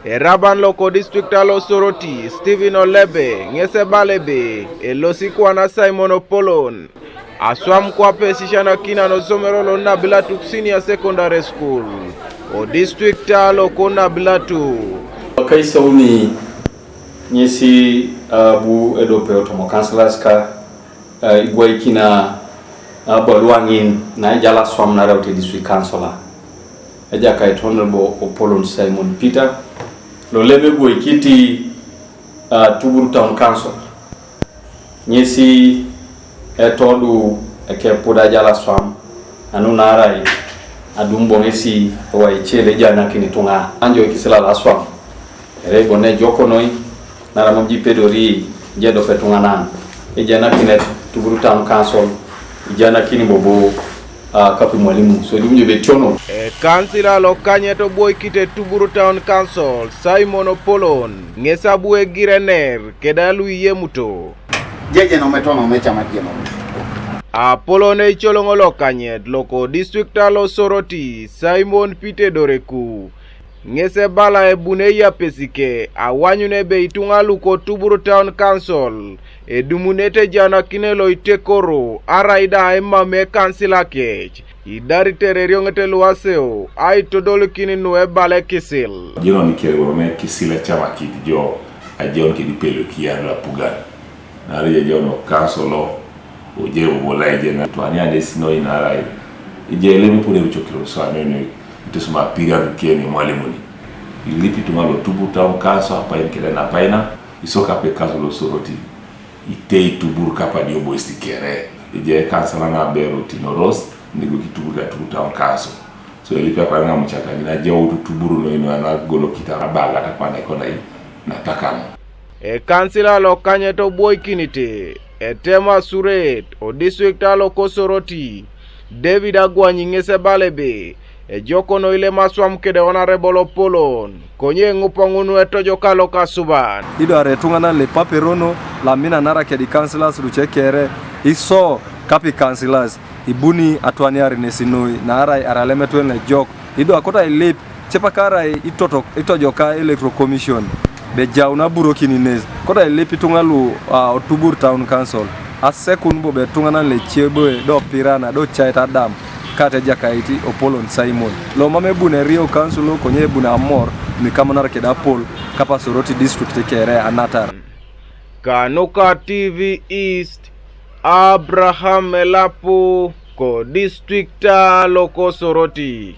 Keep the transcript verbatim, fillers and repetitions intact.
Eraban loko district alo Soroti, Stephen Olebe, ŋes ebala ebe elosi kwana Simon Opolon aswam kwape esisianakin anosomero lo Nabilatuk Senior Secondary School o district alo ko Nabilatuk. Kaisauni ŋesi abu edope otomo councillors ka, eh, igwaikina abaluaŋin na ejal aswam nareute district councillor, Ejakait Honorable Opolon Simon Peter, lolem egwoikiti, ah, Tubur Town Council. Ŋesi etodu ekepud ajal aswam, anu naarai adum bo ŋesi ewaice lo ejanakin ituŋa anjo ikisila lo aswam. Ere bo ne ejok noi, naarai mam jo ipedori ijo edope etuŋanan, ejanakinet Tubur Town Council, ijanakini bobo, ah, kapi mwalimu, so idum jo betiono. Ekansila lokanyet obwoikite Tubur Town Council, Simon Opolon, ŋes abu egirener keda luiyemuto. Jeje nometo nome chama jeno. Apolon eicoloŋ lokanyet loko district alo Soroti, Simon Peter Edoreku, ŋes ebala ebuni eyapesike awanyun ebe ituŋa luko Tubur Town Council edumunete ejanakine lo itekoro arai da emam ekansila kec, idaritere erioŋet luaseu aitodolikin nu ebala ekisil. Jenon kere woro me kisil ecamakit jo ajeun kedi pelo kiyan lapugan. Naarai ejeun okansolo, oje bobo laije na twanian esi noi naarai ije elem epone erucokiro so anenoi itesoma apirian keni mwalimuni. Ilip ituŋa lo Tubur Town Council apain kede napaina, isok ape council lo Soroti, itei Tubur kapa dioboisit kere. Ije ekansila naberu tinoros, nigweki Tubur ka Tubur Town Council. So elip apain ŋa mucaka ŋina ajeut Tubur noi noi anagolokita abagat akwana ikonai natakanu. Ekansila lokanyet obwoikinite etem asuret o district alo ko Soroti, David Agwanyi ŋes ebala ebe, ejok noi lem aswam kede Honorable Opolon, konye eŋupa ŋun etojoka lokasuban. Ido arai etuŋanan lo ipaperono, lo aminanara kedi councillors luce kere, iso kapi councillors, ibuni atwaniar nesi noi, naarai arai lem etwan lo ejok, ido akoto ailip, cepaka arai itotok, itojoka Electoral Commission, bejaun aburokin nes, koto ailip ituŋa lu, ah, o Tubur Town Council, asekun bobo etuŋanan lo ece boe, do pirana, do cait adam, kata Ejakait Opolon Simon. Lo mam ebuni erio council, konye ebuni amor, nu ikamanar keda apol, kapa Soroti district kere anatar. Kanuka T V East, Abraham Elapu, ko district alo ko Soroti.